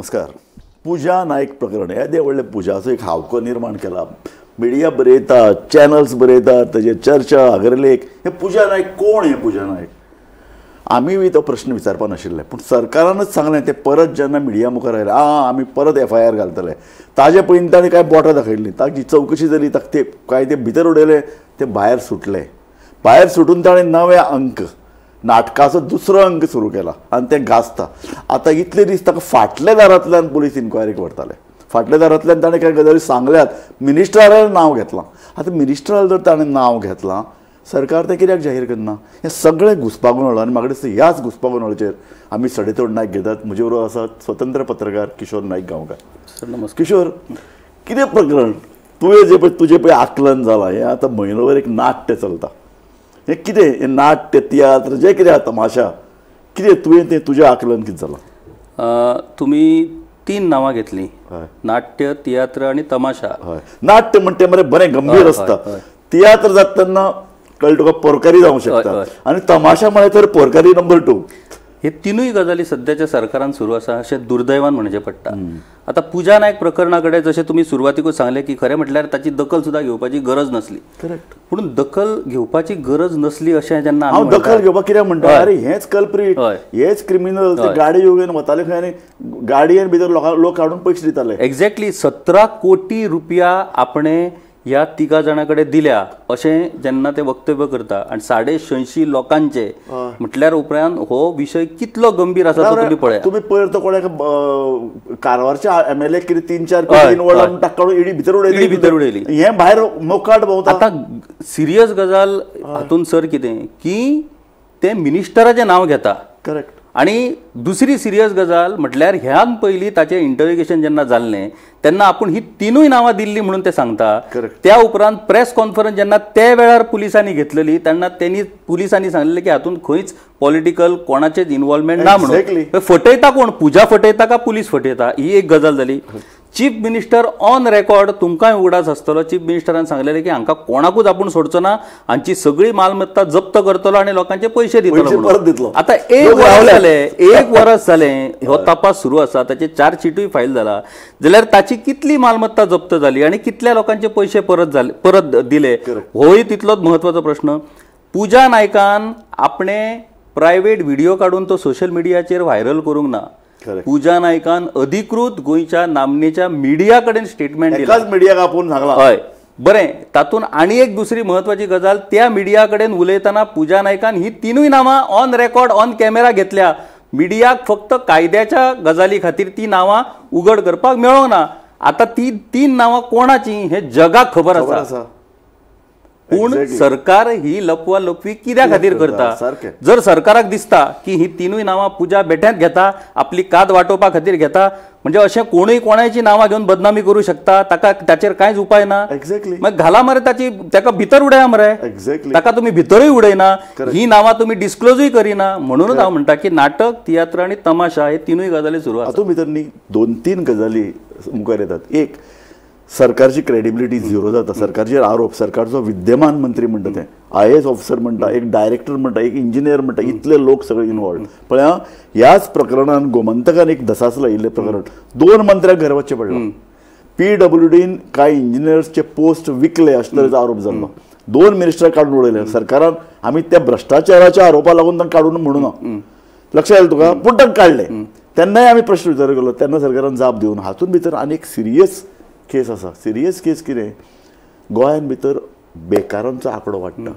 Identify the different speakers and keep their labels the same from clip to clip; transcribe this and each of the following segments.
Speaker 1: नमस्कार. पूजा नायक प्रकरण येदें व्हडलें पुजाचो एक हावको निर्माण केला. मिडिया बरयता, चॅनल्स बरयतात, ताजेर चर्चा, अग्रलेख. हे पूजा नायक कोण? हे पूजा नायक आमी बी तो प्रश्न विचारपा नाशिल्ले, पूण सरकारानच सांगलें. ते परत जेन्ना मिडिया मुखार आयले, आं आमी परत FIR घालतले, ताजे पयलीं ताणें कांय बोटां दाखयल्लीं, ताची चवकशी जाली, ताका ते कांय ते भितर उडयले, ते भायर सुटले. भायर सुटून ताणें नवे अंक, नाटकाचो दुसरो अंक सुरू केला आनी तें गाजता. आतां इतले दीस ताका फाटल्या दारांतल्यान पुलीस इन्क्वायरीक व्हरताले. फाटल्या दारांतल्यान ताणें कांय गजाली सांगल्यात, मिनिस्टरान नांव घेतलां. आतां मिनिस्टरान जर ताणें नांव घेतलां, सरकार तें कित्याक जाहीर करना? हें सगळें घुस्पागोंदळ. आनी म्हाका दिसता ह्याच घुस्पागोंदळाचेर आमी सडेतोड नायक घेतात. म्हजे बरोबर आसात स्वतंत्र पत्रकार किशोर नायक गांवकार.
Speaker 2: सर नमस्कार.
Speaker 1: किशोर, कितें प्रकरण तुवें जें पळय तुजें पळय आकलन जालां, हें आतां म्हयनोभर एक नाट्य चलता, हें कितें? हें नाट्य, तियात्र, जें कितें आहा तमाशा, कितें तुवें तें तुजें आकलन कितें जालां?
Speaker 2: तुमी तीन नांवां घेतलीं, नाट्य, तियात्र आनी तमाशा.
Speaker 1: हय, नाट्य म्हणटा मरे बरें गंभीर आसता, तियात्र जाता तेन्ना कळ्ळें तुका पोरकारी जावंक शकता, आनी तमाशा म्हळ्यार तर पोरकारी नंबर 2.
Speaker 2: हे तिनूय गजाली सद्याच्या सरकारान सुरू आसा अशें दुर्दैवान म्हणचें पडटा. आतां पूजा नायक प्रकरणा कडेन जशें तुमी सुरवातीकूच सांगलें की खरें म्हटल्यार ताची दखल सुद्दां घेवपाची गरज नासली.
Speaker 1: करेक्ट.
Speaker 2: पूण दखल घेवपाची गरज नसली अशें जेन्ना
Speaker 1: हांव दखल घेवपाक कित्याक म्हणटा, अरे हेच कल्प्रीट, हेच क्रिमिनल, ते गाडी घेवन वताले खंय आनी गाडयेन भितर लोक काडून पयशे दिताले.
Speaker 2: एक्झॅक्टली. 17 कोटी रुपया आपणे ह्या तिगा जाणां कडेन दिल्या अशें जेन्ना ते वक्तव्य करता आनी 86.5 लोकांचे म्हटल्यार उपरांत हो विशय कितलो गंभीर आसा तो तुमी पळयात.
Speaker 1: तुमी पयर तो कोणाक कारवारच्या MLA कितें 3-4 कोटी इन्वॉल्व काडून इडी भितर उडयली,
Speaker 2: भितर उडयली.
Speaker 1: हें भायर मोकाट भोंवता.
Speaker 2: आतां सिरियस गजाल हातून सर कितें की ते मिनिस्टराचें नांव घेता.
Speaker 1: करेक्ट.
Speaker 2: आनी दुसरी सिरियस गजाल म्हटल्यार ह्यान पयलीं ताचें इंटरोगेशन जेन्ना जाल्लें तेन्ना आपूण ही तिनूय नांवां दिल्ली म्हणून ते सांगता. त्या उपरांत प्रेस कॉन्फरन्स जेन्ना ते वेळार पुलिसांनी घेतलेली तेन्ना तेणी पुलिसांनी सांगलें की हातूंत खंयच पॉलिटिकल कोणाचेच इन्वॉल्वमेंट ना म्हणून. फटयता कोण? पूजा फटयता का पुलीस फटयता? ही एक गजाल जाली. चीफ मिनिस्टर ऑन रेकॉर्ड, तुमकांय उगडास आसतलो, चीफ मिनिस्टरान सांगलेलें की हांकां कोणाकूच आपूण सोडचो ना, हांची सगळी मालमत्ता जप्त करतलो आनी लोकांचे पयशे दितलो. आतां एक वर्स जालें, 1 वर्स जालें हो तपास सुरू आसा, ताचे चार्जशीटूय फायल जाला, जाल्यार ताची कितली मालमत्ता जप्त जाली आनी कितल्या लोकांचे पयशे परत जाले, परत दिले, होय तितलोच म्हत्वाचो प्रश्न. पूजा नायकान आपणे प्रायवेट व्हिडिओ काडून तो सोशल मिडियाचेर व्हायरल करूंक ना. पूजा नायकान अधिकृत गोंयच्या नामनेच्या मिडिया कडेन स्टेटमेंट दिलां,
Speaker 1: मिडियाक आपोवन सांगलां.
Speaker 2: हय, बरें. तातूंत आनी एक दुसरी म्हत्वाची गजाल, त्या मिडिया कडेन उलयतना पूजा नायकान ही तिनूय नांवां ऑन रेकॉर्ड ऑन कॅमेरा घेतल्या. मिडियाक फक्त कायद्याच्या गजाली खातीर ती नांवां उगड करपाक मेळोंक ना. आतां ती 3 नांवां कोणाची हें जगाक खबर आसा, पूण सरकार ही लपवा लपवी कित्या खातीर करता? जर सरकाराक दिसता की ही तिनूय नांवां पूजा बेठ्यांत घेता, आपली काद वाटोवपा खातीर घेता, म्हणजे अशें कोणूय कोणाची नांवां घेवन बदनामी करूं शकता, ताका ताचेर कांयच उपाय ना.
Speaker 1: एक्झॅक्टली.
Speaker 2: मागीर घाला मरे ताची, ताका भितर उडया मरे.
Speaker 1: एक्झॅक्टली.
Speaker 2: ताका तुमी भितरूय उडयना, ही नांवां तुमी डिस्क्लोजूय करिना. म्हणूनच हांव म्हणटा की नाटक, तियात्र आनी तमाशा हे तिनूय गजाली सुरू आसा.
Speaker 1: हातूंत भितर न्ही 2-3 गजाली मुखार येतात. एक, सरकारची क्रेडिबिलिटी झिरो जाता, सरकारचेर आरोप, सरकारचो विद्यमान मंत्री म्हणटा, ते IAS officer म्हणटा, एक डायरेक्टर म्हणटा, एक इंजिनियर म्हणटा, इतले लोक सगळे इन्वॉल्व. पळय ह्याच प्रकरणान गोमंतकान एक धसास लायिल्लें प्रकरण, 2 मंत्र्यांक घर वचचें पडलां. PWDन कांय इंजिनियर्सचे पोस्ट विकले अशे तरेचो आरोप जाल्लो, 2 मिनिस्टर काडून उडयले सरकारान. आमी त्या भ्रश्टाचाराच्या आरोपा लागून तांकां काडून म्हणूना, लक्षात आयलें तुका, पूण तांकां काडले. तेन्नाय आमी प्रश्न विचार केलो, तेन्ना सरकारान जाप दिवन. हातूंत भितर आनी एक सिरियस केस आसा. सिरियस केस कितें, गोंयान भितर बेकारांचो आंकडो वाडटा,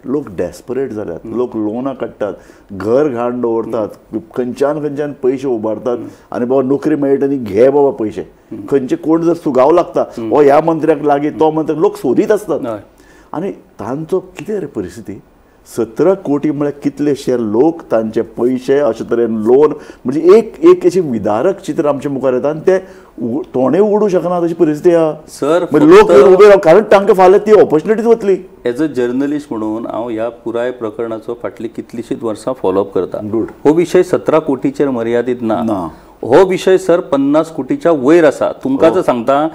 Speaker 1: लोक डेस्परेट जाल्यात, लोक लोनां काडटात, घर घाण दवरतात, खंयच्यान खंयच्यान पयशे उबारतात आनी बाबा नोकरी मेळटा आनी घे बाबा पयशे. खंयचे कोण जर सुगाव लागता, हो ह्या मंत्र्याक लागीं, तो मंत्र्याक, लोक सोदीत आसतात. आनी तांचो कितें रे परिस्थिती, 17 कोटी म्हळ्यार कितलेशे लोक, तांचे पयशे, अशे तरेन लोन, म्हणजे एक एक अशें विदारक चित्र आमच्या मुखार येता आनी ते तोंडय उगडूंक शकना तशी परिस्थिती आहा.
Speaker 2: सर,
Speaker 1: लोक उबे राव, कारण तांकां फाल्यां ती ऑपॉर्च्युनिटीच वतली.
Speaker 2: एज अ जर्नलिस्ट म्हणून हांव ह्या पुराय प्रकरणाचो फाटलीं कितलींशींच वर्सां फॉलोअप करता. हो विशय 17 कोटीचेर मर्यादीत ना, हो विशय सर 50 कोटीच्या वयर आसा. तुमकां जर सांगता,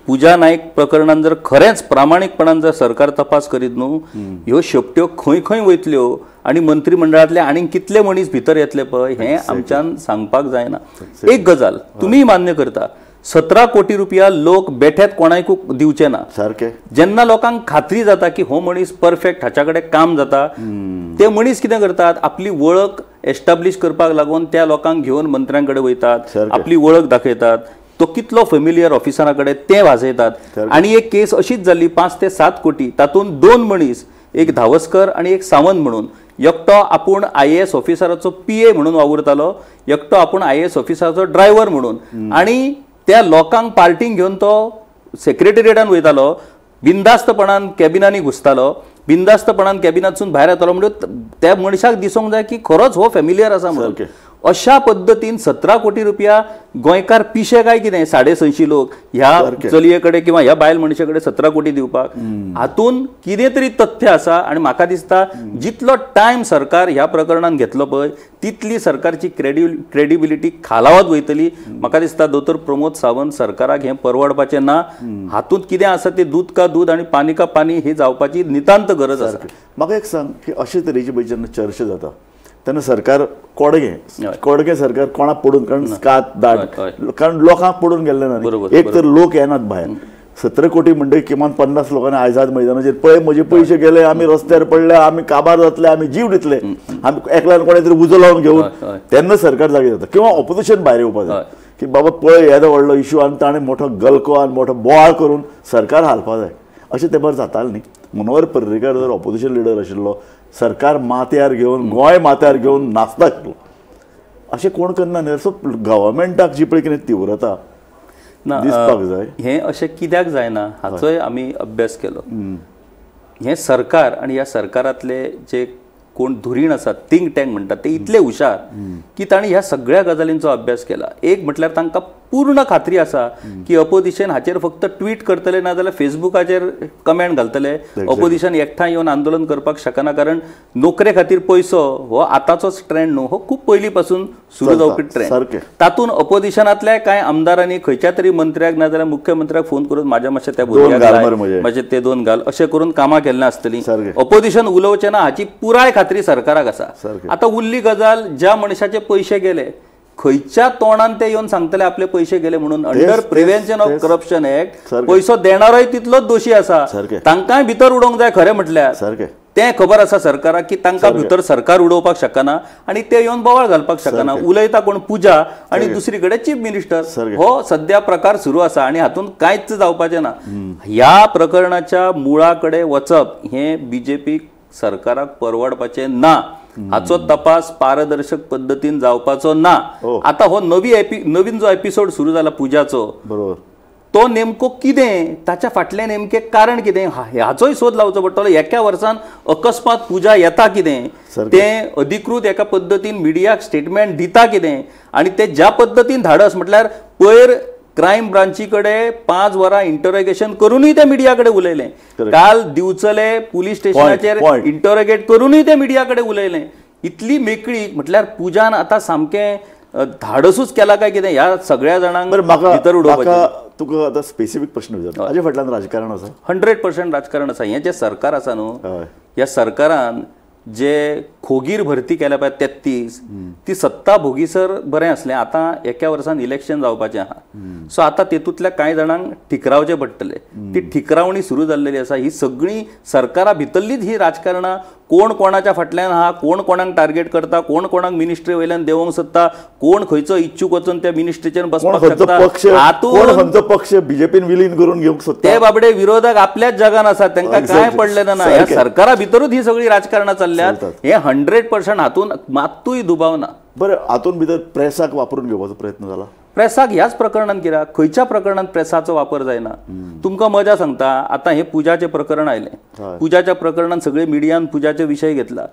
Speaker 2: पूजा नायक प्रकरणान जर खरेंच प्रामाणीकपणान जर सरकार तपास करीत न्हू, ह्यो शेपट्यो खंय खंय वयतल्यो आनी मंत्रीमंडळांतले आनी कितले मनीस भितर येतले पळय हें आमच्यान सांगपाक जायना. एक गजाल तुमी मान्य करता, 17 कोटी रुपया लोक बेठेत कोणाकूय दिवचे ना.
Speaker 1: सारके
Speaker 2: जेन्ना लोकांक खात्री जाता की हो मनीस परफेक्ट, हाच्या कडेन काम जाता, ते मनीस कितें करतात, आपली वळख एस्टाब्लीश करपाक लागून त्या लोकांक घेवन मंत्र्यां कडेन वयतात, आपली वळख दाखयतात, तो कितलो फेमिलियर ऑफिसरा कडेन ते वाजयतात. आनी एक केस अशीच जाली 5 ते 7 कोटी, तातूंत 2 मनीस, एक धावस्कर आनी एक सावंत म्हणून, एकटो आपूण IAS ऑफिसराचो PA म्हणून वावुरतालो, एकटो आपूण IAS ऑफिसराचो ड्रायव्हर म्हणून, आनी त्या लोकांक पार्टींक घेवन तो सेक्रेटेरिएटान वयतालो, बिंदास्तपणान कॅबिनांनी घुसतालो, बिंदास्तपणान कॅबिनांतसून भायर येतालो. म्हणजे त्या मनशाक दिसूंक जाय की खरोच हो फेमिलियर आसा म्हणून. अशा पद्दतीन 17 कोटी रुपया गोंयकार पिशे काय कितें, 650 लोक ह्या चलये कडेन किंवा ह्या बायल मनशे कडेन 17 कोटी दिवपाक, हातून कितें तरी तथ्य आसा. आनी म्हाका दिसता जितलो टायम सरकार ह्या प्रकरणान घेतलो पळय तितली सरकारची क्रेडिबिलिटी खालावत वयतली. म्हाका दिसता दोतोर प्रमोद सावंत सरकाराक हें परवडपाचें ना. हातूंत कितें आसा तें दूद का दूद आनी पानी का पानी ही जावपाची नितांत गरज आसा.
Speaker 1: म्हाका एक सांग की अशे तरेची पळय जेन्ना चर्चा जाता तेन्ना सरकार कोडगे कोडगे सरकार कोणाक पडून, कारण कात दाट, कारण लोकांक पडून गेल्ले ना. एक तर लोक येनात भायर, 17 कोटी म्हणटकीर किमान 50 लोकांनी आझाद मैदानाचेर पळय म्हजे पयशे गेले, आमी रस्त्यार पडले, आमी काबार जातले, आमी जीव दितले, आमी एकल्यान कोणें तरी उजो लावन घेवन, तेन्ना सरकार जागे जाता किंवा ऑपोजिशन भायर येवपाक जाय की बाबा पळय येदो व्हडलो इशू आनी ताणें मोठो गलको आनी मोठो बोवाळ करून सरकार हालपाक जाय. अशें ते बरें जातालें न्ही. मनोहर पर्रीकर जर ऑपोजिशन लिडर आशिल्लो, सरकार माथ्यार घेवन, गोंय माथ्यार घेवन नाचता आशिल्लो. अशें कोण करना न्ही. सो गव्हर्मेंटाक जी पळय कितें तीव्रता दिसपाक जाय.
Speaker 2: हें अशें कित्याक जायना हाचोय आमी अभ्यास केलो. हें सरकार आनी ह्या सरकारांतले जे कोण धुरीण आसात, थिंक टँक म्हणटात, ते इतले हुशार की तांणी ह्या सगळ्या गजालींचो अभ्यास केला. एक म्हटल्यार तांकां पूर्ण खात्री आसा की अपोजिशन हाचेर फक्त ट्वीट करतले ना जाल्यार फेसबुकाचेर कमेंट घालतले, अपोजिशन एकठांय येवन आंदोलन करपाक शकना, कारण नोकरे खातीर पयसो हो आतांचोच ट्रेंड न्हू, हो खूब पयलीं पासून सुरू जावपी ट्रेंड. तातूंत अपोजिशनांतल्या कांय आमदारांनी खंयच्या तरी मंत्र्याक ना जाल्यार मुख्यमंत्र्याक फोन करून म्हाज्या मातशें त्या भुरग्याक मातशें ते 2 घाल अशें करून कामां केल्लीं आसतलीं. अपोजिशन उलोवचें ना हाची पुराय खात्री सरकाराक आसा. आतां उरली गजाल, ज्या मनशाचे पयशे गेले खंयच्या तोंडान ते येवन सांगतले आपले पयशे गेले म्हणून. Under prevention of corruption act पयसो देणारोय तितलोच दोशी आसा, तांकांय भितर उडोवंक जाय. खरें म्हटल्यार तें खबर आसा सरकाराक की तांकां भितर सरकार उडोवपाक शकना आनी ते येवन बोवाळ घालपाक शकना. उलयता कोण, पूजा आनी दुसरी कडेन चीफ मिनिस्टर. हो सद्या प्रकार सुरू आसा आनी हातूंत कांयच जावपाचें ना. ह्या प्रकरणाच्या मुळा कडेन वचप हें बीजेपी सरकाराक परवडपाचें ना. हाचो तपास पारदर्शक पद्दतीन जावपाचो ना. आतां हो नवीन जो एपिसोड सुरू जाला पुजाचो,
Speaker 1: बरोबर,
Speaker 2: तो नेमको कितें, ताच्या फाटलें नेमकें कारण कितें हाचोय सोद लावचो पडटलो. एका वर्सान अकस्मात पुजा येता कितें, तें अधिकृत एका पद्दतीन मिडियाक स्टेटमेंट दिता कितें, आनी ते ज्या पद्दतीन धाडस म्हटल्यार पयर क्रायम ब्रांची कडेन 5 वरां इंटरोगेशन करूनय ते मिडिया कडेन उलयलें, काल दिवचले पुलीस स्टेशनाचेर इंटरोगेट करूनय ते मिडिया कडेन उलयलें. इतली मेकळी म्हटल्यार पुजान आतां सामकें धाडसूच केला काय कितें ह्या सगळ्या जाणांक भितर उडोवपाचें.
Speaker 1: तुका आतां स्पेसिफीक प्रश्न विचारता, हाजे फाटल्यान राजकारण आसा?
Speaker 2: 100% राजकारण आसा. हें जें सरकार आसा न्हू, ह्या सरकारान जे खोगीर भरती केल्या पळय 33, ती सत्ता भोगीसर बरें आसलें. आतां एका वर्सान इलेक्शन जावपाचें आहा, सो आतां तेतूंतल्या कांय जाणांक ठिकरावचें पडटलें. ती ठिकरावणी सुरू जाल्लेली आसा. ही सगळीं सरकारा भितरलीच ही राजकारणां, कोण कोणाच्या फाटल्यान आहा, कोण कोणाक टार्गेट करता, कोण कोणाक मिनिस्ट्री वयल्यान देंवोंक सोदता, कोण खंयचो इच्छूक वचून त्या मिनिस्ट्रीचेर बसपाक शकता,
Speaker 1: हातूंत पक्ष बीजेपीन विलीन करून घेवंक सोदता.
Speaker 2: ते बाबडे विरोधक आपल्याच जगान आसात, तांकां कांय पडलें ना. ह्या सरकारा भितरूच ही सगळीं राजकारणां चल्ल्यात, हे 100% हातूंत मात्तूय दुबाव ना.
Speaker 1: बरें, हातूंत भितर प्रेसाक वापरून घेवपाचो प्रयत्न जाला?
Speaker 2: प्रेसाक ह्याच प्रकरणांत कित्याक, खंयच्या प्रकरणांत प्रेसाचो वापर जायना. तुमकां मजा सांगता, आतां हें पुजाचें प्रकरण आयलें, पुजाच्या प्रकरणांत सगळे मिडियान पुजाचे विशय घेतला,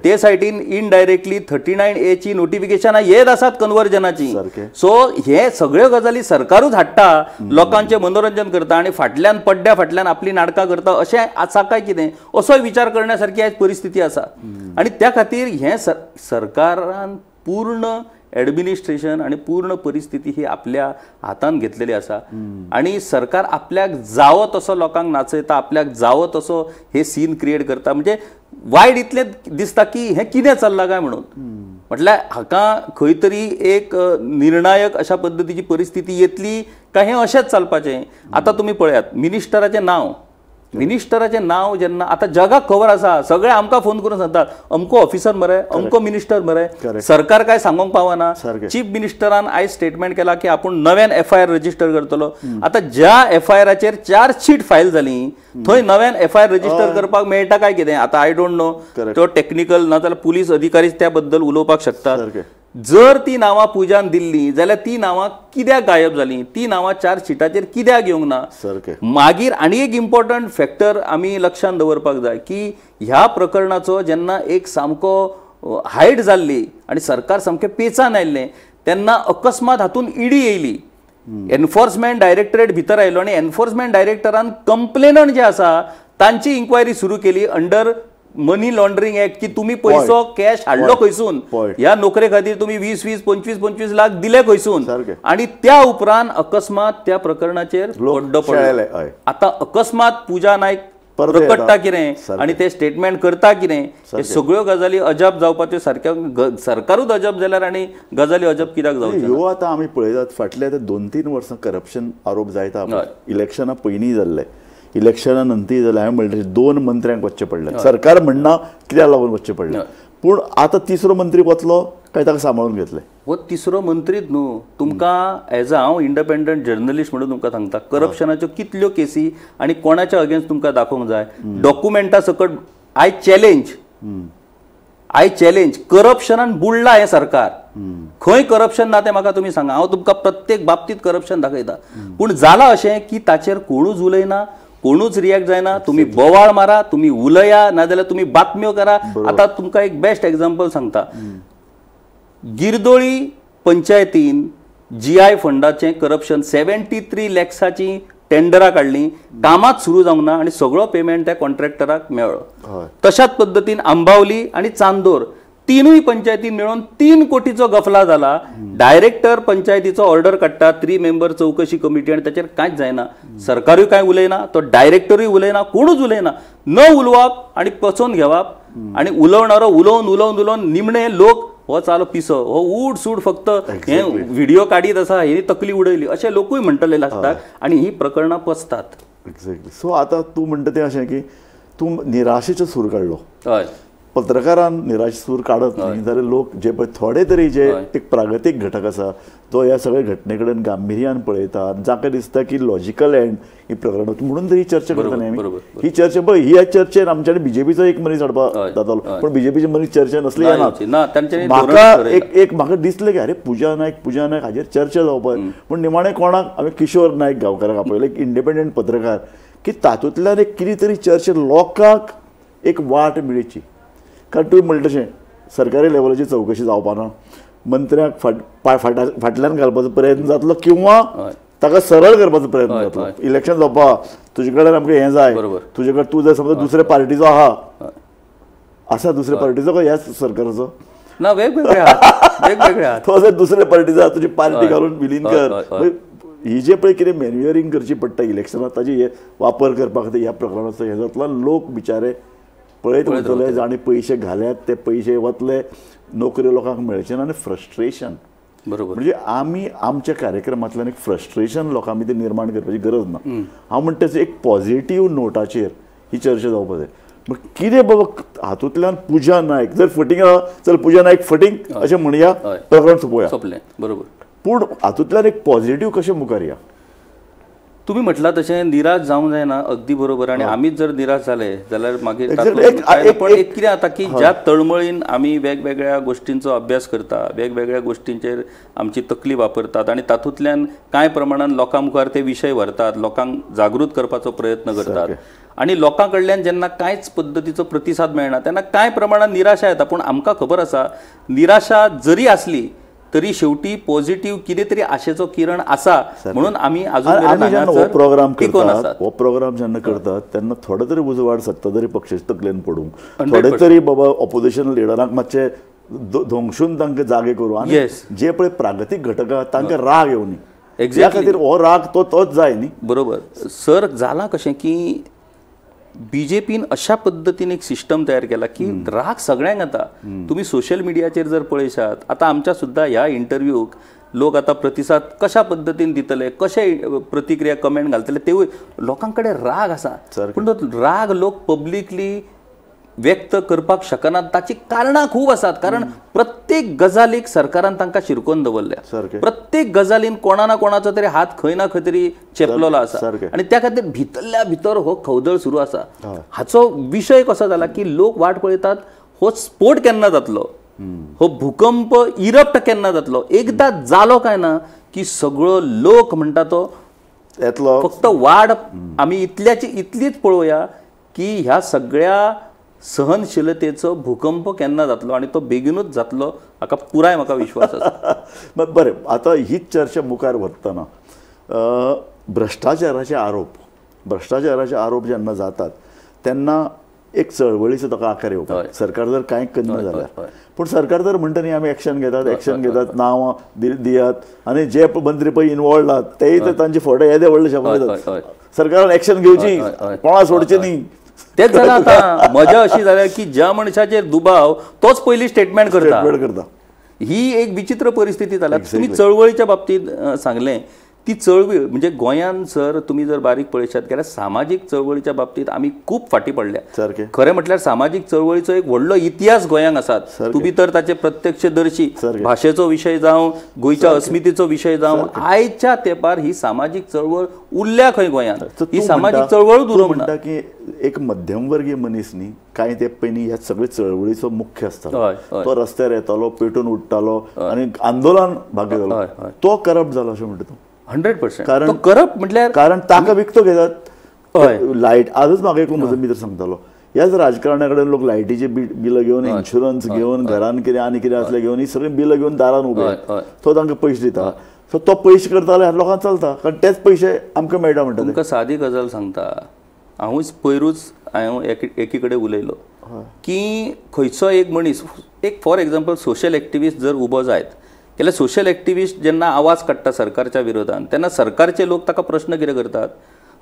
Speaker 2: ते सायडीन इनडायरेक्टली 39A ची नोटिफिकेशनां येत आसात कन्वर्जनाची. सो हे सगळ्यो गजाली सरकारूच हाडटा, लोकांचें मनोरंजन करता आनी फाटल्यान पड्ड्या फाटल्यान आपली नाटकां करता. अशें आसा काय कितें असोय विचार करण्या सारकी आयज परिस्थिती आसा. आनी त्या खातीर हें सरकारान पूर्ण ॲडमिनिस्ट्रेशन आणि पूर्ण परिस्थिती ही आपल्या हातान घेतलेली आसा आणि सरकार आपल्याक जावो तसो लोकांक नाचयता, आपल्याक जावो तसो हे सीन क्रिएट करता. म्हणजे वायट इतलें दिसता की हें कितें चल्लां काय म्हणून. म्हटल्यार हाका खंय तरी एक निर्णायक अशा पद्दतीची परिस्थिती येतली काय हें अशेंच चलपाचें. आतां तुमी पळयात मिनिस्टराचें नांव, मिनिस्टराचें नांव जेन्ना आतां जगाक खबर आसा, सगळे आमकां फोन करून सांगतात अमको ऑफिसर मरे, अमको मिनिस्टर मरे, सरकार काय सांगूंक पावना. चीफ मिनिस्टरान आयज स्टेटमेंट केला की आपूण नव्यान एफआयआर रजिस्टर करतलो. आतां ज्या एफआयआराचेर चार्जशीट फायल जाली थंय नव्यान एफआयआर रजिस्टर करपाक मेळटा काय कितें, आतां I don't know, तो टेक्निकल ना जाल्यार पुलीस अधिकारी त्या बद्दल उलोवपाक शकतात. जर ती नांवां पुजान दिल्ली जाल्यार ती नांवां कित्याक गायब जालीं, ती नांवां चार्जशिटाचेर कित्याक येवंक ना. मागीर आनी एक इम्पॉर्टंट फॅक्टर आमी लक्षांत दवरपाक जाय की ह्या प्रकरणाचो जेन्ना एक सामको हायट जाल्ली आनी सरकार सामकें पेचान आयिल्लें तेन्ना अकस्मात हातूंत इडी येयली, एनफोर्समेंट डायरेक्टरेट भितर आयलो आनी एनफोर्समेंट डायरेक्टरान कंप्लेनंट जे आसा तांची इन्क्वायरी सुरू केली अंडर मनी लॉन्ड्रिंग ऍक्ट की तुम्ही पैसो कॅश हाडलो खंयसून, ह्या नोकरे खातीर तुम्ही 20 20 25 25 लाख दिले खंयसून, आणि त्या उपरांत अकस्मात त्या प्रकरणाचेर पड्डो पडलो. आतां अकस्मात पूजा नायक प्रकटता कितें आनी ते स्टेटमेंट करता कितें, हे सगळ्यो गजाली अजाप जावपाच्यो. सारक्यो सरकारूच अजाप जाल्यार आनी गजाली अजाप कित्याक जावच्यो.
Speaker 1: ह्यो आतां आमी पळयतात फाटले आतां 2-3 वर्सां करप्शन आरोप जायता. इलेक्शना पयलीं जाल्ले, इलेक्शना नंतर जालें. हांवें म्हणलें 2 मंत्र्यांक वचचें पडलें, सरकार म्हणना कित्याक लागून वचचें पडलें, पूण आतां तिसरो मंत्री वतलो काय ताका सांबाळून घेतले.
Speaker 2: हो तिसरो मंत्रीच न्हू, तुमकां एज अ हांव इंडिपेंडंट जर्नलिस्ट म्हणून तुमकां सांगता करप्शनाच्यो कितल्यो केसी आनी कोणाच्या अगेन्स्ट तुमकां दाखोवंक जाय डॉक्युमेंटा सकट. I challenge, I challenge, करप्शनान बुडला हें सरकार. खंय करप्शन ना तें म्हाका तुमी सांगा, हांव तुमकां प्रत्येक बाबतींत करप्शन दाखयता. पूण जालां अशें की ताचेर कोणूच उलयना, कोणूच रिएक्ट जायना. तुमी बोवाळ मारा, तुमी उलया, नाजाल्यार तुमी बातम्यो करा. आतां तुमकां एक बेस्ट एग्जाम्पल सांगता, गिरदोळी पंचायतीन जीआय फंडाचें करप्शन 73 लॅक्साची टेंडरां काडलीं, कामांच सुरू जावंक ना आनी सगळो पेमेंट त्या कॉन्ट्रॅक्टराक मेळ्ळो. तशाच पद्दतीन आंबावली आनी चांदोर तिनूय पंचायतीन मेळून 3 कोटीचो गफला जाला. डायरेक्टर पंचायतीचो ऑर्डर काडटा, 3 मेंबर चौकशी कमिटी, आनी ताचेर कांयच जायना. सरकारूय कांय उलयना, तो डायरेक्टरूय उलयना, कोणूच उलयना. न उलोवप आनी पचोवन घेवप आनी उलोवणारो उलोवन उलोवन उलोवन निमणे लोक हो चालो पिसो, हो ऊड सूड फक्त हे व्हिडिओ काडीत आसा, हेणी तकली उडयली अशे लोकूय म्हणटले लास्टाक, आनी ही प्रकरणां पचतात.
Speaker 1: एक्झॅक्टली. सो आतां तूं म्हणटा तें अशें की तूं निराशेचो सूर काडलो.
Speaker 2: हय,
Speaker 1: पत्रकारान निराश सूर काडत न्ही जाल्यार लोक जे पळय थोडे तरी जे एक प्रागतीक घटक आसा तो ह्या सगळ्या घटने कडेन गांभिर्यान पळयता, जाका दिसता की लॉजिकल एंड ही प्रकरणां म्हणून तरी ही चर्चा करता न्ही आमी. ही चर्चा पळय, ह्या चर्चेन आमच्या बीजेपीचो एक मनीस हाडपाक जातालो, पूण बीजेपीचे मनीस चर्चे नसले येना. म्हाका एक एक म्हाका दिसलें की अरे पूजा नायक, पूजा नायक हाजेर चर्चा जावपाक, पूण निमाणें कोणाक आमी किशोर नायक गांवकाराक आपयले, एक इंडिपेंडंट पत्रकार, की तातूंतल्यान एक कितें तरी चर्चे लोकांक एक वाट मेळची. कारण तुवें म्हणलें तशें सरकारी लेवलाची चवकशी जावपा ना, मंत्र्यांक फाटल्यान घालपाचो प्रयत्न जातलो किंवा ताका सरळ करपाचो प्रयत्न जातलो. इलेक्शन जावपा तुजे कडेन आमकां हें जाय, तुजे कडेन तूं जर समज दुसऱ्या पार्टीचो आहा, आसा दुसऱ्या पार्टीचो काय ह्याच सरकाराचो
Speaker 2: ना, वेगवेगळे वेगवेगळे,
Speaker 1: तो जर दुसऱ्या पार्टीचो तुजी पार्टी घालून विलीन कर. ही जे पळय कितें मॅन्युअरींग करची पडटा इलेक्शनाक, ताजी वापर करपा खातीर ह्या प्रकरणाचो हें जातलो. लोक बिचारे पळयत उरतले, जाणी पयशे घाल्यात ते पयशे वतले, नोकऱ्यो लोकांक मेळचे ना आनी फ्रस्ट्रेशन.
Speaker 2: बरोबर,
Speaker 1: म्हणजे आमी आमच्या कार्यक्रमांतल्यान एक फ्रस्ट्रेशन लोकां भितर निर्माण करपाची गरज ना. हांव म्हणटा एक पॉझिटिव्ह नोटाचेर ही चर्चा जावपाक जाय. कितें बाबा हातूंतल्यान पूजा नायक जर फटींग आहा, चल पूजा नायक फटींग अशें म्हणया, प्रकरण सोंपोवया,
Speaker 2: सोंपलें. बरोबर.
Speaker 1: पूण हातूंतल्यान एक पॉझिटिव्ह कशें मुखार या.
Speaker 2: तुम्ही म्हटला तशें निराश जावंक जायना, अगदी बरोबर. आनी आमीच जर निराश जाले जाल्यार मागीर पण एक कितें जाता की ज्या तळमळीन आमी वेगवेगळ्या गोष्टींचो अभ्यास करता, वेगवेगळ्या गोष्टींचेर आमची तकली वापरतात आनी तातूंतल्यान कांय प्रमाणान लोकां मुखार ते विशय व्हरतात, लोकांक जागृत करपाचो प्रयत्न करतात आनी लोकां कडल्यान जेन्ना कांयच पद्दतीचो प्रतिसाद मेळना तेन्ना कांय प्रमाणान निराशा येता. पूण आमकां खबर आसा निराशा जरी आसली तरी शेवटी पॉझिटिव्ह कितें तरी आशेचो किरण आसा म्हणून आमी अजून
Speaker 1: हो प्रोग्राम करतात. हो प्रोग्राम जेन्ना करतात तेन्ना थोडो तरी उजवाड सत्ताधारी पक्षाच्या तकलेन पडूंक, थोडे तरी बाबा ऑपोजिशन लिडरांक मातशें धोंगशून तांकां जागे करूं आनी जे पळय प्रागतीक घटक आहा तांकां राग येवनी, ह्या खातीर हो राग तो तोच जाय न्ही.
Speaker 2: बरोबर सर. जाला कशें की बीजेपीन अशा पद्दतीन एक सिस्टम तयार केला की राग सगळ्यांक येता. तुमी सोशल मिडियाचेर जर पळयशात आतां आमच्या सुद्दां ह्या इंटरव्यूक लोक आतां प्रतिसाद कशा पद्दतीन दितले, कशे प्रतिक्रिया कमेंट घालतले, तेवूय लोकां कडेन राग आसा, पूण तो राग लोक पब्लिकली व्यक्त करपाक शकनात. ताची कारणां खूब आसात, कारण प्रत्येक गजालीक सरकारान तांकां शिरकोवन दवरल्या, प्रत्येक गजालीन कोणा ना कोणाचो तरी हात खंय ना खंय तरी चेपलेलो आसा आनी त्या खातीर भितरल्या भितर हो खवदळ सुरू आसा. हाचो विशय कसो जाला की लोक वाट पळयतात हो स्फोट केन्ना जातलो, हो भूकंप इरप्ट केन्ना जातलो. एकदां जालो काय ना की सगळो लोक म्हणटा तो
Speaker 1: येतलो.
Speaker 2: फक्त वाड आमी इतल्याची इतलीच पळोवया की ह्या सगळ्या सहनशीलतेचो भूकंप केन्ना जातलो आनी तो बेगीनूच जातलो हाका पुराय म्हाका विश्वास आसा.
Speaker 1: बरें, आतां हीच चर्चा मुखार व्हरतना भ्रश्टाचाराचे आरोप जेन्ना जातात तेन्ना एक चळवळीचो ताका आकार येवपाक, सरकार जर कांय करना जाल्यार, पूण सरकार जर म्हणटा न्ही आमी एक्शन घेतात, एक्शन घेतात, नांवां दियात आनी जे मंत्री पळय इनवॉल्ड आहात तेय तर तांचे फोटे येदे व्हडले शब्द दितात, सरकारान एक्शन घेवची, कोणा सोडचें न्ही.
Speaker 2: तेच जालां आतां मजा अशी जाल्या की ज्या मनशाचेर दुबाव तोच पयली स्टेटमेंट करता. ही एक विचित्र परिस्थिती जाल्या. तुमी चळवळीच्या बाबतींत सांगलें ती चळवळ म्हणजे गोंयांत सर तुमी जर बारीक पळयशात जाल्यार सामाजीक चळवळीच्या बाबतींत आमी खूब फाटीं पडल्या. खरें म्हटल्यार सामाजीक चळवळीचो एक व्हडलो इतिहास गोंयांत आसात. तुमी तर ताचे प्रत्यक्षदर्शी, भाशेचो विशय जावं, गोंयच्या अस्मितेचो विशय जावं, आयच्या तेंपार ही सामाजीक चळवळ उरल्या खंय गोंयांत, ही सामाजीक चळवळूच उरूंक ना.
Speaker 1: म्हणटा की एक मध्यमवर्गीय मनीस न्ही कांय ते पयलीं ह्या सगळे चळवळीचो मुख्य आसतालो, तो रस्त्यार येतालो, पेटून उठतालो आनी आंदोलन भाग घेतालो, तो करप्ट जालो अशें म्हणटा तूं?
Speaker 2: 100%. कारण करप म्हटल्यार
Speaker 1: कारण ताका विकतो घेतात. लायट आजच म्हाका एक म्हजो मित्र सांगतालो, ह्याच राजकारण्या कडेन लोक लायटीचे बिलां घेवन, इन्शुरन्स घेवन, घरान कितें आनी कितें आसलें घेवन, ही सगळीं बिलां घेवन दारान उबे, तो तांकां पयशे दिता, सो तो पयशे करता जाल्यार लोकांक चलता, कारण तेच पयशे आमकां मेळटा. म्हणटा
Speaker 2: तुमकां सादी गजाल सांगता, हांवूच पयरूच हांव एकी कडेन उलयलो की खंयचो एक मनीस, एक फॉर एग्जाम्पल सोशल एक्टिविस्ट जर उबो जायत जाल्यार सोशल एक्टिविस्ट जेन्ना आवाज काडटा सरकारच्या विरोधान तेन्ना सरकारचे लोक ताका प्रश्न कितें करतात,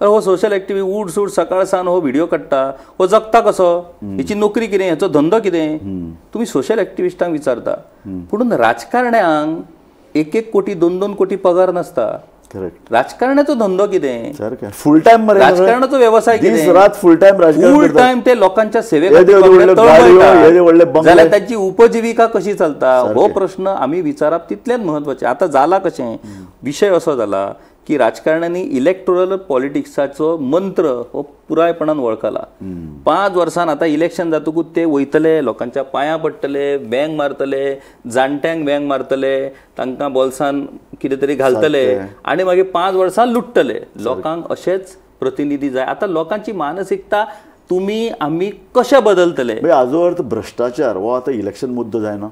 Speaker 2: अरे हो सोशल एक्टिविस्ट उठ सूट सकाळ सान हो व्हिडिओ काडटा, हो जगता कसो, हेची नोकरी कितें, हेचो धंदो कितें, तुमी सोशल एक्टिविस्टांक विचारता. पूण राजकारण्यांक 1-1 कोटी 2-2 कोटी पगार नासता. राजकारणाचो धंदो कितें,
Speaker 1: फुल टायम
Speaker 2: राजकारणाचो व्यवसाय कितें,
Speaker 1: फुल टायम
Speaker 2: फुल टायम ते लोकांच्या सेवे जाल्यार तांची उपजिविका कशी चलता, हो प्रश्न आमी विचारप तितलेंच म्हत्वाचें. आतां जाला कशें, विशय असो जाला की राजकारण्यांनी इलेक्टोरल पॉलिटिक्साचो मंत्र हो पुरायपणान वळखला. 5 वर्सान आतां इलेक्शन जातकूच ते वयतले, लोकांच्या पांयां पडटले, वेंग मारतले, जाणट्यांक वेंग मारतले, तांकां बोल्सान कितें तरी घालतले आनी मागीर 5 वर्सां लुट्टले. लोकांक अशेच प्रतिनिधी जाय. आतां लोकांची मानसिकता तुमी आमी कशे बदलतले?
Speaker 1: हाजो अर्थ भ्रश्टाचार हो आतां इलेक्शन मुद्दो जायना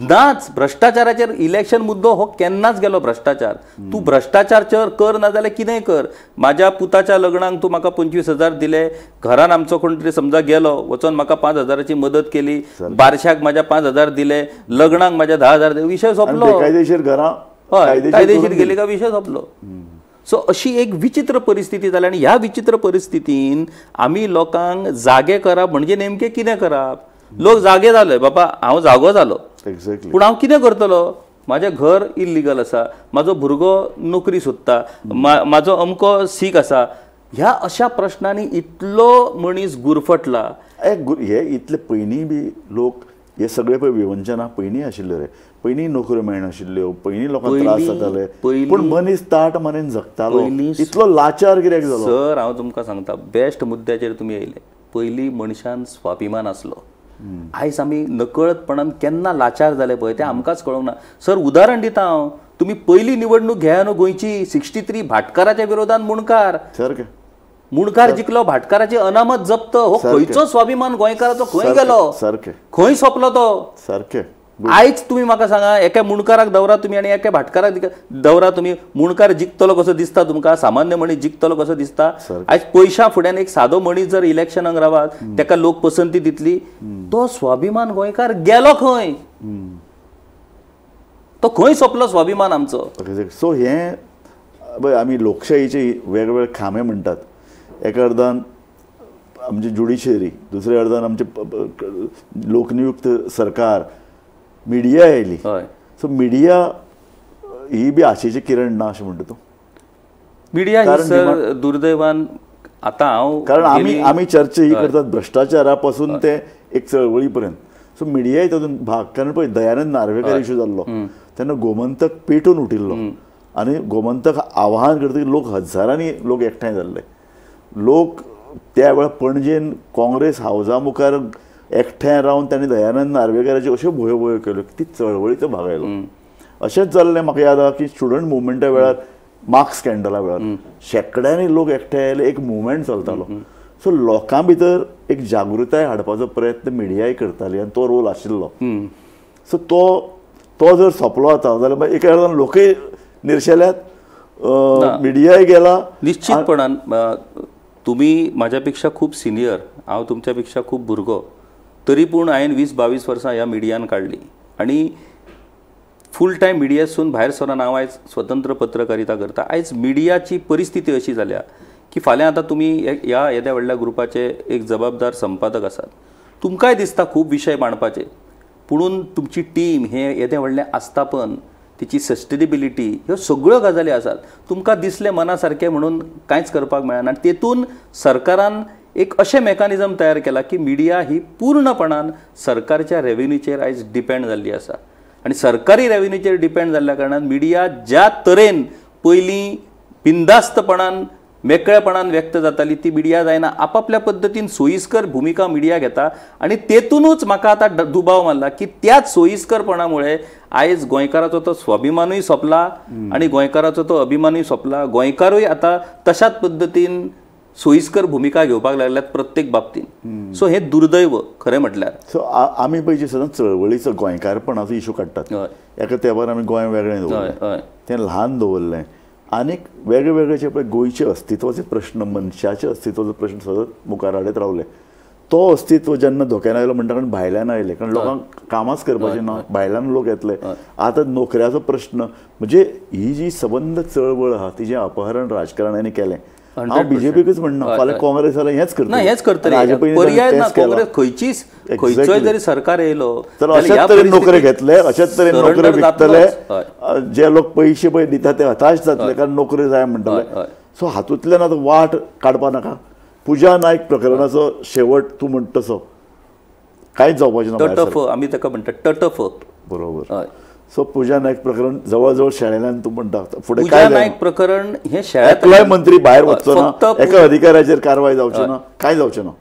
Speaker 2: नाच. भ्रश्टाचाराचेर इलेक्शन मुद्दो हो केन्नाच गेलो. भ्रश्टाचार तूं भ्रश्टाचार कर ना जाल्यार कितेंय कर. म्हाज्या पुताच्या लग्नाक तूं म्हाका 25,000 दिले, घरान आमचो कोण तरी समजा गेलो वचोन म्हाका 5,000ची मदत केली, बारशाक म्हाज्या 5,000 दिले, लग्नाक म्हाज्या 10,000 दिले, विशय सोंपलो.
Speaker 1: कायदेशीर घरां
Speaker 2: हय कायदेशीर गेली काय विशय सोंपलो. सो अशी एक विचित्र परिस्थिती जाली आनी ह्या विचित्र परिस्थितीन आमी लोकांक जागे करप म्हणजे नेमकें कितें करप. लोक जागे जाले, बाबा हांव जागो जालो, पूण हांव कितें करतलो, म्हाजें घर इल्लिगल आसा, म्हाजो भुरगो नोकरी सोदता, म्हाजो अमको सीख आसा, ह्या अशा प्रश्नांनी इतलो मनीस गुरफटला.
Speaker 1: हे इतले पयलीं बी लोक हे सगळे पळय विवंचना पयलीं आशिल्ल्यो रे, पयलीं नोकऱ्यो मेळनाशिल्ल्यो, पयलीं लोकांक त्रास जाताले, पूण मनीस ताट मनेन जगतालो. इतलो लाचार कित्याक जालो?
Speaker 2: सर हांव तुमकां सांगता, बेस्ट मुद्द्याचेर तुमी येयले. पयलीं मनशान स्वाभिमान आसलो. आयज आमी नकळतपणान केन्ना लाचार जाले पळय तें आमकांच कळोंक ना. सर उदाहरण दिता हांव, तुमी पयली निवडणूक घेया न्हू गोंयची 63 भाटकाराच्या विरोधान मुणकार, मुणकार जिखलो, भाटकाराची अनामत जप्त. हो खंयचो स्वाभिमान गोंयकाराचो खंय गेलो, खंय सोंपलो तो?
Speaker 1: सारकें.
Speaker 2: आयज तुमी म्हाका सांगा, एका मुंडकाराक दवरा तुमी आनी एका भाटकाराक दवरा तुमी, मुंडकार जिखतलो कसो दिसता तुमकां? सामान्य मनीस जिखतलो कसो दिसता? आयज पयशा फुड्यान एक सादो मनीस जर इलेक्शनाक रावत ताका लोक पसंती दितली, तो स्वाभिमान गोंयकार गेलो खंय? तो खंय सोंपलो स्वाभिमान आमचो?
Speaker 1: सो हें आमी लोकशाहीचे वेगवेगळे खांबे म्हणटात. एका अर्दान आमची ज्युडिशरी, दुसऱ्या अर्दान आमचे लोकनियुक्त सरकार, मिडिया आयली. सो मिडिया ही बी आशेचे किरण ना अशें म्हणटा तूं?
Speaker 2: मिडिया ही सर दुर्दैवान आतां हांव,
Speaker 1: कारण आमी आमी चर्चा ही करतात भ्रश्टाचारा पासून ते एक चळवळी पर्यंत. सो मिडियाय तातूंत भाग. कारण पळय दयानंद नार्वेकर इशू जाल्लो तेन्ना गोमंतक पेटून उठिल्लो आनी गोमंतक आवाहन करतकीर लोक हजारांनी लोक एकठांय जाल्ले. लोक त्या वेळार पणजेन काँग्रेस हावजा मुखार एकठांय रावन तांणी दयानंद नार्वेकराच्यो अश्यो भोयो भोयो केल्यो की ती चळवळीचो भाग आयलो. अशेंच जाल्लें म्हाका याद आहा की स्टुडंट मुवमेंटा वेळार, मार्क्स स्कँडला वेळार शेंकड्यांनी लोक एकठांय आयले, एक मुवमेंट चलतालो. सो लोकां भितर एक जागृताय हाडपाचो प्रयत्न मिडियाय करताली आनी तो रोल आशिल्लो. सो तो तो जर सोंपलो आतां जाल्यार मागीर एका अर्दान लोकय निर्शेल्यात, मिडियाय गेला.
Speaker 2: निश्चितपणान तुमी म्हाज्या पेक्षा खूब सिनियर, हांव तुमच्या पेक्षा खूब भुरगो, तरी पूण हांवें 20-22 वर्सां ह्या मिडियान काडली आनी फूल टायम मिडियासून भायर सरन हांव आयज स्वतंत्र पत्रकारिता करता. आयज मिडियाची परिस्थिती अशी जाल्या की फाल्यां आतां तुमी ह्या येद्या व्हडल्या ग्रुपाचे एक जबाबदार संपादक आसात, तुमकांय दिसता खूब विशय मांडपाचे, पुणून तुमची टीम हें येदें व्हडलें आस्थापन, तिची सस्टेनेबिलिटी, ह्यो सगळ्यो गजाली आसात. तुमकां दिसलें मना सारकें म्हणून कांयच करपाक मेळना. आनी तेतून सरकारान एक अशें मेकॅनिजम तयार केला की मिडिया ही पूर्णपणान सरकारच्या रेवेन्यूचेर आयज डिपेंड जाल्ली आसा. आनी सरकारी रेवेन्यूचेर डिपेंड जाल्ल्या कारणान मिडिया ज्या तरेन पयलीं बिंदास्तपणान मेकळेपणान व्यक्त जाताली ती मिडिया जायना. आपापल्या पद्दतीन सोयीस्कर भुमिका मिडिया घेता आनी तेतूनच म्हाका आतां दुबाव मारला की त्याच सोयीस्करपणामुळे आयज गोंयकाराचो तो स्वाभिमानूय सोंपला आनी गोंयकाराचो तो अभिमानूय सोंपला. गोंयकारूय आतां तशाच पद्दतीन सोयीस्कर भुमिका घेवपाक लागल्यात प्रत्येक बाबतीन. सो हें दुर्दैव खरें म्हटल्यार.
Speaker 1: सो आमी पळय सदांच चळवळीचो गोंयकारपणाचो इशू काडटात. एका तेंपार आमी गोंय वेगळें दवरलें, तें ल्हान दवरलें, आनीक वेगळे वेगळे पळय गोंयचे अस्तित्वाचे प्रश्न, मनशाचे अस्तित्वाचो प्रश्न सतत मुखार हाडत रावले. तो अस्तित्व जेन्ना धोक्यान आयलो म्हणटा, कारण भायल्यान आयले, कारण लोकांक कामाच करपाचें ना, भायल्यान लोक येतले. आतां नोकऱ्याचो प्रश्न, म्हणजे ही जी सबंद चळवळ आहा तिजें अपहरण राजकारण्यांनी केलें. हांव बीजेपीकच म्हणना, फाल्यां काँग्रेस जाल्यार हेंच करतले,
Speaker 2: हेंच करतले, पर्याय ना. काँग्रेस खंयचीच खंयचोय जरी सरकार येयलो
Speaker 1: तर अशेच तरेन नोकरे घेतले, अशेच तरेन नोकरे विकतले, जे लोक पयशे पळय दिता ते हताश जातले कारण नोकरी जाय म्हणटले. सो हातूंतल्यान आतां वाट काडपा नाका. पुजा नायक प्रकरणाचो शेवट तूं म्हणटा तसो कांयच जावपाचें ना.
Speaker 2: टटफ आमी ताका म्हणटा, टटफ.
Speaker 1: बरोबर. सो पुजा नायक प्रकरण जवळ जवळ शेळेल्यान तूं म्हणटा फुडें.
Speaker 2: पुजा नायक प्रकरण हें
Speaker 1: एकलोय मंत्री भायर वचचो ना, एका अधिकाऱ्याचेर कारवाय जावची ना, कांय जावचें ना.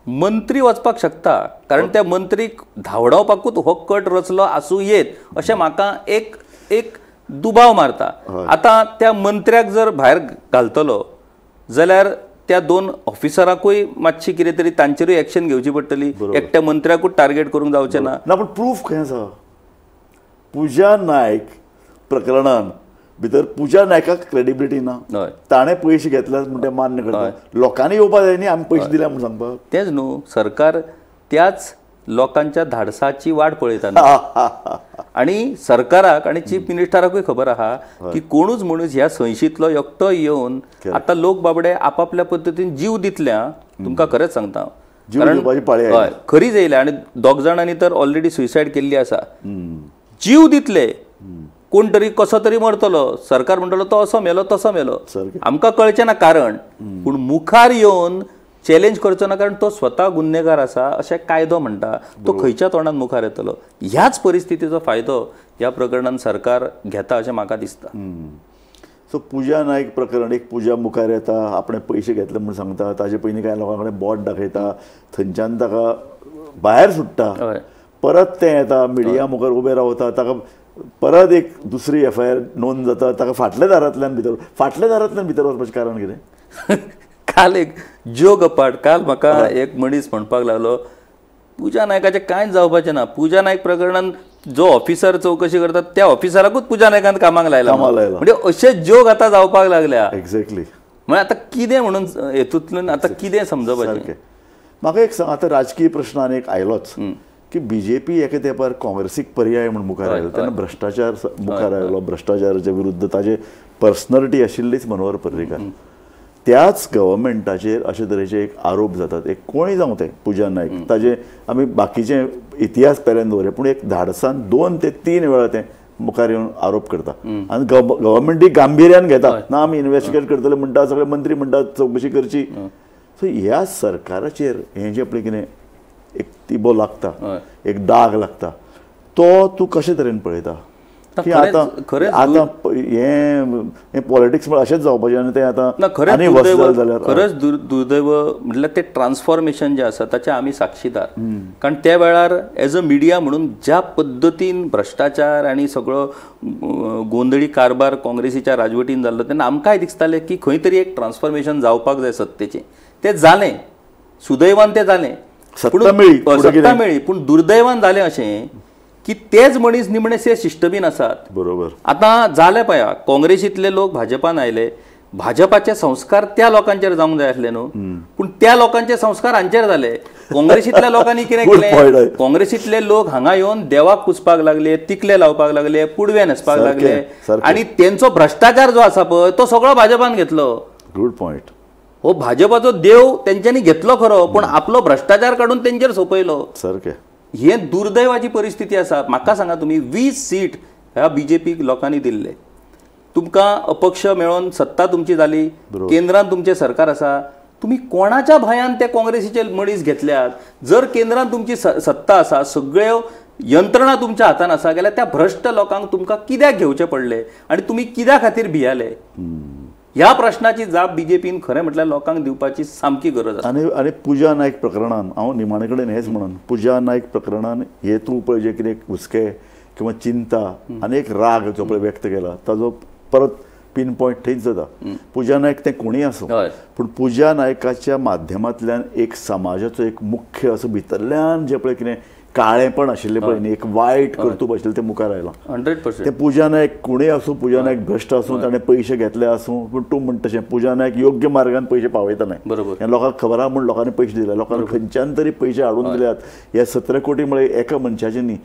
Speaker 2: मंत्री वचपाक शकता, कारण त्या मंत्रीक धांवडावपाकूच हो कट रचलो आसूं येत अशें म्हाका एक एक दुबाव मारता. आतां त्या मंत्र्याक जर भायर घालतलो जाल्यार त्या दोन ऑफिसराकूय मातशी कितें तरी तांचेरूय एक्शन घेवची पडटली, एकट्या मंत्र्याकूच टार्गेट करूंक जावचें ना.
Speaker 1: ना, पूण प्रूफ खंय आसा? पुजा नायक प्रकरणान भितर पुजा नायकाक क्रेडिबिलिटी ना, ताणें पयशे घेतले म्हण ते मान्य करता, लोकांनी येवपा जाय न्ही आमी पयशे दिल्या म्हूण सांगपाक.
Speaker 2: तेंच न्हू, सरकार त्याच लोकांच्या धाडसाची वाट पळयता न्हू. आनी सरकाराक आनी चीफ मिनिस्टराकूय खबर आहा की कोणूच मनीस ह्या संयशींतलो एकटो येवन आतां लोक बाबडे आपापल्या पद्दतीन जीव दितल्या. तुमकां खरेंच सांगता, कारण खरीच येयल्या आनी दोग जाणांनी तर ऑलरेडी सुसायड केल्ली आसा. जीव दितले, कोण तरी कसो तरी मरतलो, सरकार म्हणटलो तो असो मेलो तसो मेलो, आमकां कळचें ना कारण, पूण मुखार येवन चॅलेंज करचो ना कारण तो स्वता गुन्हेगार आसा अशें कायदो म्हणटा, तो खंयच्या तोंडान मुखार येतलो? ह्याच परिस्थितीचो फायदो ह्या प्रकरणान सरकार घेता अशें म्हाका दिसता.
Speaker 1: सो पुजा नायक प्रकरण, एक पुजा मुखार येता, आपणें पयशे घेतले म्हूण सांगता, ताजे पयलीं कांय लोकां कडेन बोट दाखयता, थंयच्यान ताका भायर सुट्टा, परत तें येता मिडिया मुखार उबें रावता, ताका परत एक दुसरी एफआयआर नोंद जाता, ताका फाटल्या दारांतल्यान भितर, फाटल्या दारांतल्यान भितर वचपाचें कारण कितें?
Speaker 2: काल एक जोक अपार्ट, काल म्हाका एक मनीस म्हणपाक लागलो पुजा नायकाचें कांयच जावपाचें ना, पुजा नायक प्रकरणान जो ऑफिसर चवकशी करता त्या ऑफिसराकूच पूजा नायकान कामाक लायला. म्हणजे अशे जोग आतां जावपाक लागल्या.
Speaker 1: एक्झॅक्टली.
Speaker 2: म्हणजे आतां कितें म्हणून हेतूंतल्यान आतां कितें समजपाचें.
Speaker 1: म्हाका एक सांग, आतां राजकीय प्रश्न आनी एक आयलोच की बीजेपी एके तेंपार काँग्रेसीक पर्याय म्हूण मुखार आयलो, तेन्ना भ्रश्टाचार मुखार आयलो, भ्रश्टाचाराच्या विरुद्ध ताजे पर्सनलिटी आशिल्लीच मनोहर पर्रीकार. त्याच गव्हर्मेंटाचेर अशे तरेचे एक आरोप जातात, एक कोणूय जावं ते पूजा नायक, ताजे आमी बाकीचे इतिहास पेल्यान दवरया, पूण एक धाडसान 2 ते 3 वेळा ते मुखार येवन आरोप करता आनी गव्हर्मेंटूय गांभिर्यान घेता, ना आमी इन्वेस्टिगेट करतले म्हणटा, सगळे मंत्री म्हणटात चवकशी करची. सो ह्या सरकाराचेर हें जें पळय कितें एक तिबो लागता, एक दाग लागता, तो तूं कशे तरेन पळयता? की आतां आतां हें पॉलिटिक्स म्हळ्यार अशेंच जावपाचें आनी तें आतां आनी वर्स जालें जाल्यार
Speaker 2: खरेंच दुर्दैव म्हटल्यार तें ट्रान्सफॉर्मेशन जें आसा ताचें आमी साक्षीदार. कारण त्या वेळार एज अ मिडिया म्हणून ज्या पद्दतीन भ्रश्टाचार आनी सगळो गोंदळी कारभार काँग्रेसीच्या राजवटीन जाल्लो तेन्ना आमकांय दिसतालें की खंय तरी एक ट्रान्सफॉर्मेशन जावपाक जाय सत्तेचें. तें जालें, सुदैवान तें जालें,
Speaker 1: सत्ता मेळ्ळी,
Speaker 2: सत्ता मेळ्ळी. पूण दुर्दैवान जालें अशें की तेच मनीस निमणे से शिश्टबीन आसात.
Speaker 1: बरोबर.
Speaker 2: आतां जालें पळया, काँग्रेसींतले लोक भाजपान आयले, भाजपाचे संस्कार त्या लोकांचेर जावंक जाय आसले न्हू, पूण त्या लोकांचे संस्कार हांचेर जाले. काँग्रेसींतल्या लोकांनी कितें केलें, काँग्रेसींतले लोक हांगा येवन देवाक पुजपाक लागले, तिकले लावपाक लागले, पुडवे न्हेसपाक लागले आनी तेंचो भ्रश्टाचार जो आसा पळय तो सगळो भाजपान घेतलो.
Speaker 1: Good point.
Speaker 2: हो भाजपाचो देव तेंच्यांनी घेतलो खरो, पूण आपलो भ्रश्टाचार काडून तेंचेर सोंपयलो.
Speaker 1: सारकें.
Speaker 2: हे दुर्दैवाची परिस्थिती आसा. म्हाका सांगा तुमी, 20 सीट ह्या बीजेपी लोकांनी दिल्ले, तुमकां अपक्ष मेळोवन सत्ता तुमची जाली, केंद्रान तुमचें सरकार आसा, तुमी कोणाच्या भंयान ते काँग्रेसीचे मनीस घेतल्यात? जर केंद्रान तुमची सत्ता आसा, सगळ्यो यंत्रणा तुमच्या हातान आसा, जाल्यार त्या भ्रश्ट लोकांक तुमकां कित्याक घेवचें पडलें आनी तुमी कित्या खातीर भियाले? ह्या प्रश्नाची जाप बीजेपीन खरें म्हटल्यार लोकांक दिवपाची सामकी गरज आसा.
Speaker 1: आनी आनी पूजा नायक प्रकरणान हांव निमाणे कडेन हेंच म्हणून, पूजा नायक प्रकरणान हे तूं पळय जे कितें हुस्के किंवा चिंता आनी एक राग जो पळय व्यक्त केला ताजो परत पिन पॉयंट थंयच जाता. पूजा नायक तें कोणूय आसूं, पूण पूजा नायकाच्या माध्यमांतल्यान एक समाजाचो एक मुख्य असो भितरल्यान जें पळय कितें काळेपण आशिल्लें पळय न्ही, एक वायट कर्तूब आशिल्लें तें मुखार आयलां.
Speaker 2: 100%.
Speaker 1: तें पूजा नायक कोणूय आसूं, पूजा नायक भ्रश्ट आसूं, ताणें पयशे घेतले आसूं, पूण तूं म्हणटा तशें पूजा नायक योग्य मार्गान पयशे पावयता न्हय.
Speaker 2: बरोबर.
Speaker 1: लोकांक खबर आहा म्हूण लोकांनी पयशे दिले, लोकांनी खंयच्यान तरी पयशे हाडून दिल्यात. हे 17 कोटी म्हळ्यार एका मनशाचे न्ही,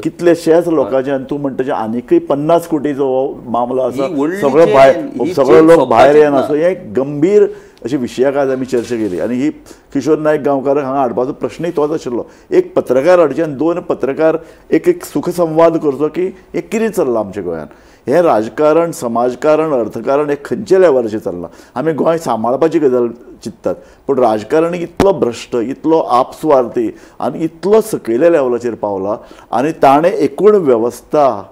Speaker 1: कितलेशेच लोकांचे. आनी तूं म्हणटा तशें आनीकय 50 कोटीचो हो मामलो आसा, सगळो भायर, सगळो लोक भायर येना. सो हें गंभीर अशी विशयाक आज आमी चर्चा केली. आनी ही किशोर नायक गांवकाराक हांगा हाडपाचो प्रश्नूय तोच आशिल्लो. एक पत्रकार हाडचे आनी 2 पत्रकार एक एक सुखसंवाद करचो की हें कितें चल्लां आमच्या गोंयांत, हें राजकारण, समाजकारण, अर्थकारण हें खंयच्या लेवलाचेर चल्लां. आमी गोंय सांबाळपाची गजाल चिंततात, पूण राजकारण इतलो भ्रश्ट, इतलो आपस्वार्थी आनी इतलो सकयल्या लेवलाचेर पावला आनी ताणें एकूण वेवस्था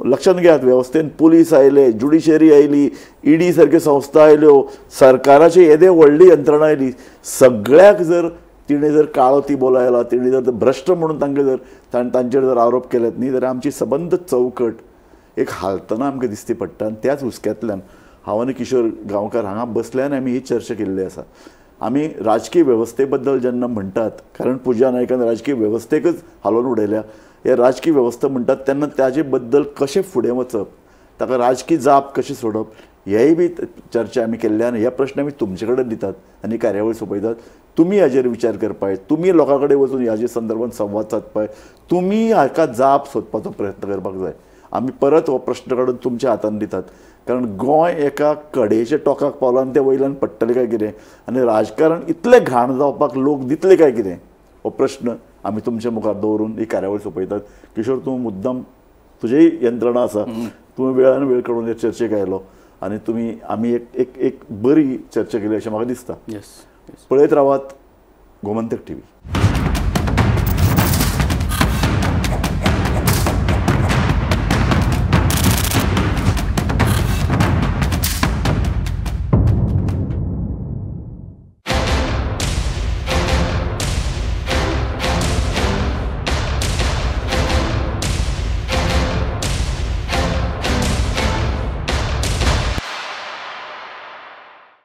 Speaker 1: लक्षांत घेयात, वेवस्थेन पुलीस आयले, ज्युडिशरी आयली, ईडी सारक्यो संस्था आयल्यो, सरकाराची येदे व्हडली यंत्रणा आयली, सगळ्याक जर तिणें जर काळो तिबो लायला, तिणें जर भ्रश्ट म्हणून तांकां जर तांचेर जर आरोप केल्यात न्ही, जाल्यार आमची सबंद चौकट एक हालतना आमकां दिसती पडटा. आनी त्याच हुस्क्यांतल्यान हांव आनी किशोर गांवकार हांगा बसल्यान आमी ही चर्चा केल्ली आसा. आमी राजकीय वेवस्थे बद्दल जेन्ना म्हणटात, कारण पूजा नायकान राजकीय वेवस्थेकच हालोवन उडयल्या, हे राजकीय वेवस्था म्हणटात तेन्ना ताजे बद्दल कशें फुडें वचप, ताका राजकीय जाप कशी सोडप, हेय बी चर्चा आमी केल्ली. आनी हे प्रश्न आमी तुमचे कडेन दितात आनी कार्यावळ सोंपयतात. तुमी हाजेर विचार करपाक, तुमी लोकां कडेन वचून हाजे संदर्भात संवाद सादपाक, तुमी हाका जाप सोदपाचो प्रयत्न करपाक जाय. आमी परत हो प्रश्न काडून तुमच्या हातान दितात, कारण गोंय एका कडेच्या टोकाक पावलां आनी ते वयल्यान पडटलें काय कितें, आनी राजकारण इतलें घाण जावपाक लोक दितले काय कितें, हो प्रश्न आमी तुमच्या मुखार दवरून ही कार्यावळ सोंपयतात. किशोर, तूं मुद्दम तुजेय यंत्रणा आसा, तूं वेळान वेळ काडून हे चर्चेक आयलो आनी तुमी आमी एक एक एक बरी चर्चा केली अशें म्हाका दिसता. पळयत रावात गोमंतक टीव्ही.